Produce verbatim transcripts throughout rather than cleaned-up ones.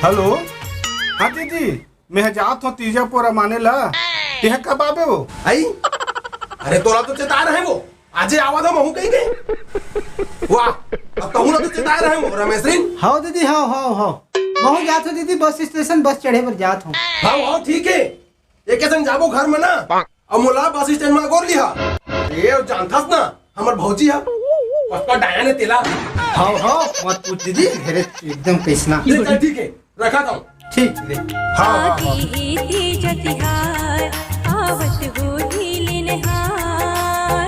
Hello. हाँ दीदी, मैं जात हूँ तीजा पोरा माने ला। तेह कब आबे वो? आई? अरे तोला तो चेता रहे वो, आजे आवा था महू कहीं के। वाह, अब तहू ला तो चेता रहे वो रमेश रिन। हाँ दीदी, हाँ हाँ हाँ, महू जात हूँ दीदी, बस स्टेशन बस चढ़े बर जात हूँ। हाँ हाँ, ठीक है। एके संग जाबो घर में ना, अउ मोला बस स्टैंड में गोर लिहा। अरे, जानथस ना, हमर भौजी हा, पक्का डायन हे तेला। हाँ हाँ, मत पूछ दीदी, मेरे एकदम कैसना। ले चल, ठीक है, रखा था। ठीक ले। हाँ हाँ हाँ। आगे हे तीजा तिहार, आवत होही लेनहार,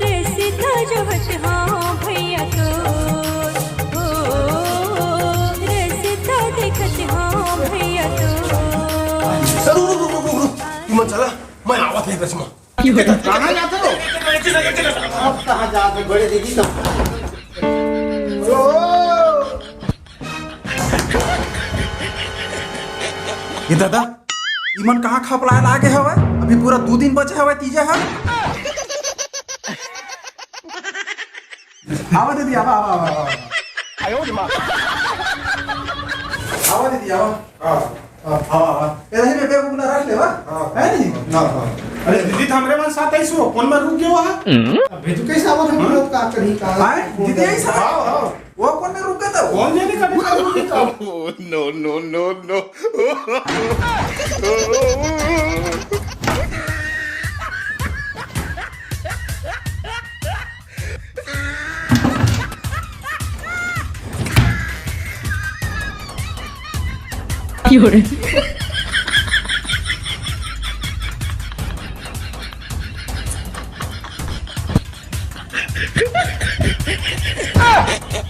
रसता जोहत हाँ भैया तोर, ओ, रसता देखत हाँ भैया तोर। रुक रुक रुक रुक रुक, तुमन चला, मैं आवत हे रचना। कहाँ जाते हो? अब कहाँ जाते बड़े दीदी तो? ये दादा, इमन कहाँ खपलाए लागे हवय? अभी पूरा दू दिन बचे हवय तीजा ह। आवा दीदी, आवा, आवा, आवा, आवा। आवा दीदी, आवा। हाँ। हाँ, हाँ, हाँ। ए, नहीं, बेटे, वो अपना रख ले, वा? हाँ। है नहीं? हाँ, हाँ। अरे, दीदी, तो हमरे मन साथ आई सो, कौन बार रुक गयो वहाँ? अब भेजू कैसे आवा था, हम लोग का कहीं का? हाँ, दीदी, आई सो। हाँ, हाँ। वो कौन में रुक गया था? कौन जाने कभी कब रुक गया था? No, no, no, no।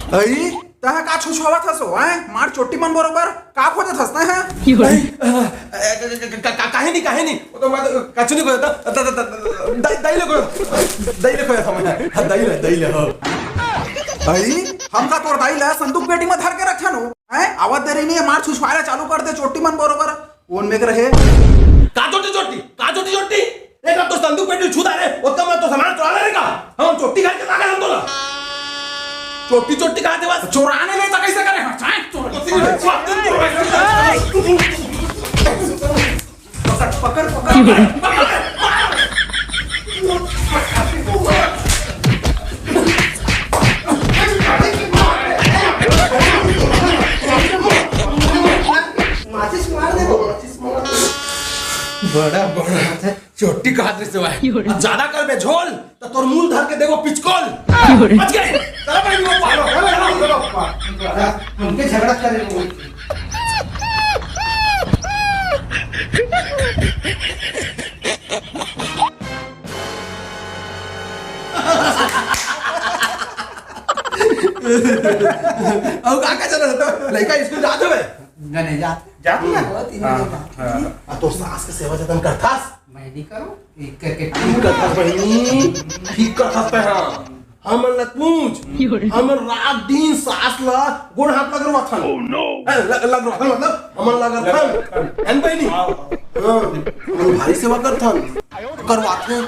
अई, तह का छुछुआवत हस ओ, हैं? मार चोटी मन बरोबर का खोजत हस तह, हैं? अई, अ, अ, क-, क-, क-, क-, काहे नहीं, काहे नहीं? वो तो मैं तो कछु नहीं खोजत, द-, द-, द-, द-, दई ले खोजत, दई ले खोजत हस, हाँ, दई ले, दई ले, हाँ। अई, हम का तोर दाई ला संदूक पेटी में धर के रखन हो, हैं? आवत देरी नहीं है, मार छुछुआला चालू कर दे, चोटी मन बरोबर। कौन में रहे? का चोटी चोटी? का चोटी चोटी? एक तो संदूक पेटी छू डाले, ओतका में तो सामान चुरा ले का? हम चोटी खाए के ताकत हम तोला। चोटी चोटी कहा थे बस? चोराने ले तो कैसे करे? हाँ, चाहे चोर-, चोटी नहीं, चोटी नहीं। पकड़, पकड़, पकड़। माचिस मार दे, माचिस मार दे। बड़ा, बड़ा चोटी कहा दे से भाई। अब ज्यादा कर बे झोल, तो तोर मूल धर के देखो पिचकोल। बच गए। चलो भाई, वो पालो। हमके झगड़ा करे वो। अउ का का चलत हे? लइका स्कूल जात हवे? नहीं, नहीं, जात। जात ना? बहुत ही हाँ, नहीं जात। हाँ। आ, तोर सास के सेवा जतन करथस? मैं नहीं करूँ, एक करके ठीक करथस बहिनी, ठीक करथस तैं, हाँ। हमन ल पूछ, हमन रात दिन सास ल गोड़ हाथ लगरवाथन। Oh no। ए, ल-, लगरवाथन मतलब हमन लगरथन। लगरथन। है ना बहिनी? हाँ। हाँ, हमन भारी सेवा करथन, करवाथन।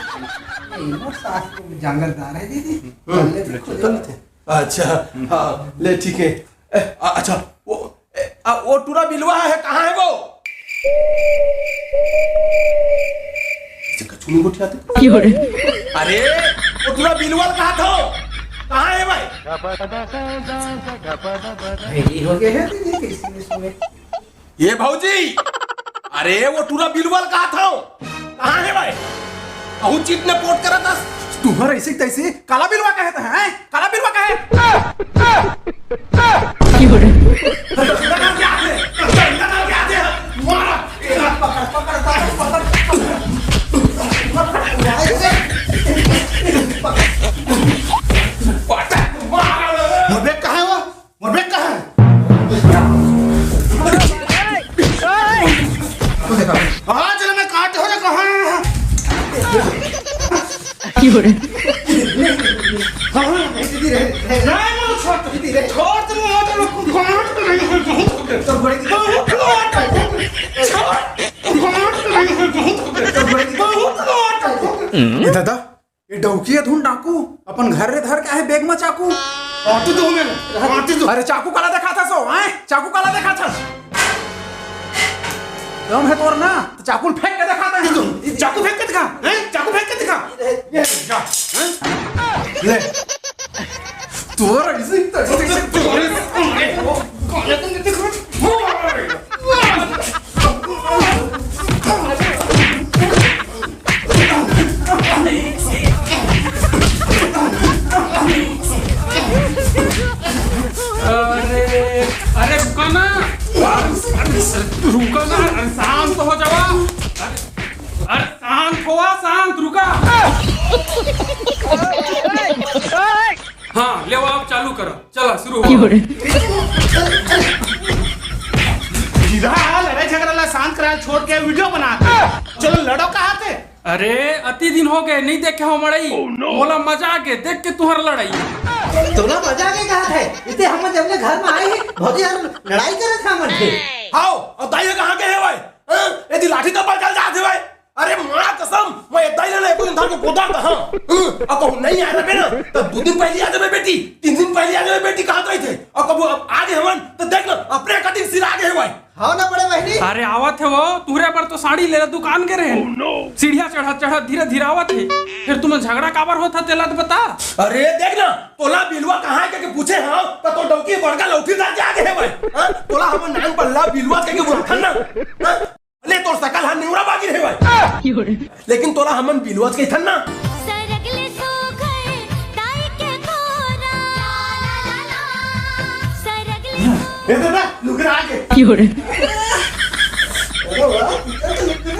नहीं, मोर सास तो जंगलदार है दीदी। हम्म। कर लेथे, खुद कर लेथे। अच्छा, हाँ, ले ठीक है। ए, आ, अच्छा, वो, ए, आ, वो टूरा बिलवा है, कहाँ है वो? इसे कछु नहीं गोठियाते। क्यों रे? अरे, वो टूरा बिलवा कहाँ था? कहाँ है भाई? भाई, ये हो गया है, ये कैसे इसमें? ये भौजी, अरे वो टूरा बिलवा कहाँ था? कहाँ है भाई? बहुत चित ने पोट करा था। तुम्हारा ऐसे तैसे काला बिलवा कहे था, हैं? काला बिलवा कहे? मोर बैग कहाँ है वो? मोर बैग कहाँ है? आज ना मैं काट हो ना कहाँ है? हाँ, हाँ, दीदी रहे, रहे, रहे। नहीं, वो छोड़, दीदी रहे। छोड़, तुम वो तो लोग को घुमाओ, तो नहीं हो, बहुत हो गया। तो बड़ी दीदी। बहुत लोग आते हैं। छोड़, घुमाओ, तो नहीं हो, बहुत हो गया। तो बड़ी दीदी। बहुत लोग आते हैं। ए दादा, ये डौकी अधुन डाकू अपन घर ले धर के आहे बैग में चाकू। आती तो हमें, आती तो। अरे चाकू काला देखाथस ओ, हैं? चाकू काला देखाथस? दम है तोर ना, तो चाकू ल फेंक के दिखा दे। चाकू फेंक के दिखा, हैं? चाकू फेंक के दिखा। ये, जा, हैं? ले। तोर इसी तरह से तोरे, अरे, अरे रुका ना, अरे रुका ना, अरे शांत हो जावा। अरे, अरे शांत होवा, शांत, रुका। हाँ, लेवा, अब चालू करा, चला शुरू हो। सीधा लड़ाई झगड़ा ला शांत करा, छोड़ के वीडियो बना। चलो लड़ो कहाँ थे? अरे, अति दिन हो गए, नहीं देखे हो मड़ई। मोला मजा आ गए देख के तुहर लड़ाई। तोला मजा आ गए कहा थे? इते हम जब ले घर में आए हैं, भौजी यार लड़ाई करे थे हमन थे। हाओ, और दाई कहाँ के है भाई? हाँ? यदि लाठी तब चल जाते भाई। अरे माँ कसम, मैं दाई ले एको दिन थार के गोदा कहा। हाँ? अब कहूँ नहीं आ रहे ना, तब दो दिन पहले आ जावे बेटी, तीन दिन पहले आ जावे बेटी, कहा तो थे। अब कब अब आगे हमन, तो देख ना, अपने कटिंग सिर आगे है भाई। हाँ ना बड़े बहिनी। अरे आवत हे वो, तुहरे बर तो साड़ी लेला दुकान गे रहे। सीढ़िया चढ़त चढ़त धीरे धीरे आवत हे, फिर तुमन झगड़ा काबर होत हे तेला तो बता। अरे देख ना, तोला बिलवा कहाँ है करके पूछे हाँ, तो तो डौकी बड़का लौठी डाल के आगे है भाई। हाँ? तोला हमन नान पल्ला बिलवा करके बुलाथन ना। हाँ? ले तोर सकल हा निवरा बागी रहे भाई। लेकिन तोला हमन बिलवा कहिथन ना। सरगले सो गए दाई के कोरा। सरगले ए दादा, लुगरा आगे। अरे वाह, ये तो लुगरा।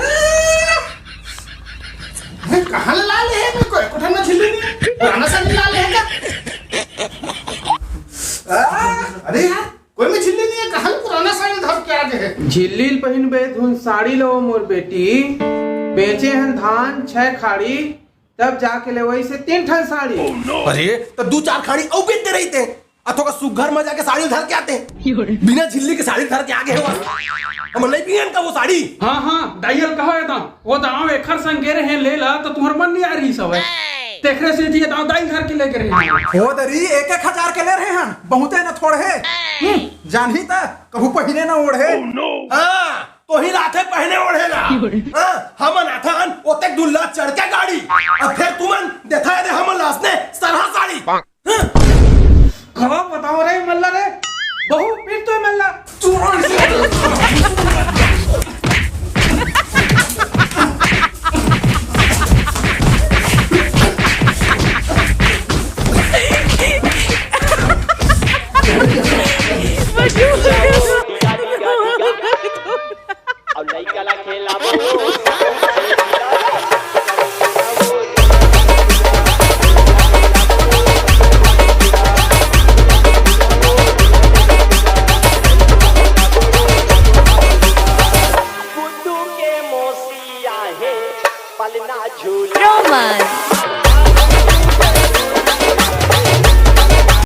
अरे, कहाँ ले ला ले है? मैं कोई कोठा में झिल्ली नहीं है। पुराना सा नहीं ला ले है क्या? आ, अरे यार, कोई में झिल्ली नहीं है, कहाँ ले पुराना साड़ी धर के आ गए हैं? झिल्ली ल पहिनबे धुन साड़ी लो मोर बेटी, बेचे हन धान छह खाड़ी, तब जाके लेवई से तीन ठन साड़ी। अरे, तो दू चार खाड़ी अउ बेचते रहिते। अथो का सुग्घर में जाके साड़ी धर के आते। बिना झिल्ली के साड़ी धर के आगे हो। हम नहीं पियन का वो साड़ी। हाँ, हाँ, दाई ल कहा है ता। वो दाव एखर संग गे रहे ले ला, तो तुहर मन नहीं आ रही सब है। तेखरे से जी दाव दाई ल धर के ले गे रहे। हो दरी, एक एक हजार के ले रहे हैं। बहुते न थोड़े। हम्म, जानही ता, कभू पहिने न ओढ़े। हाँ, तो ही लाथे पहने ओढ़े ला। हाँ, हमन आथन ओतेक दूर ला चढ़ के गाड़ी। अब फिर तुमन देखा दे हमन लासने सरहा साड़ी। हाँ। कहो बताओ रे मल्ला रे, बहु पीट तो मल्ला। अउ लइका ला खेलाबो। गुड्डू के मौसी आहे, पलना झूला। रोमन।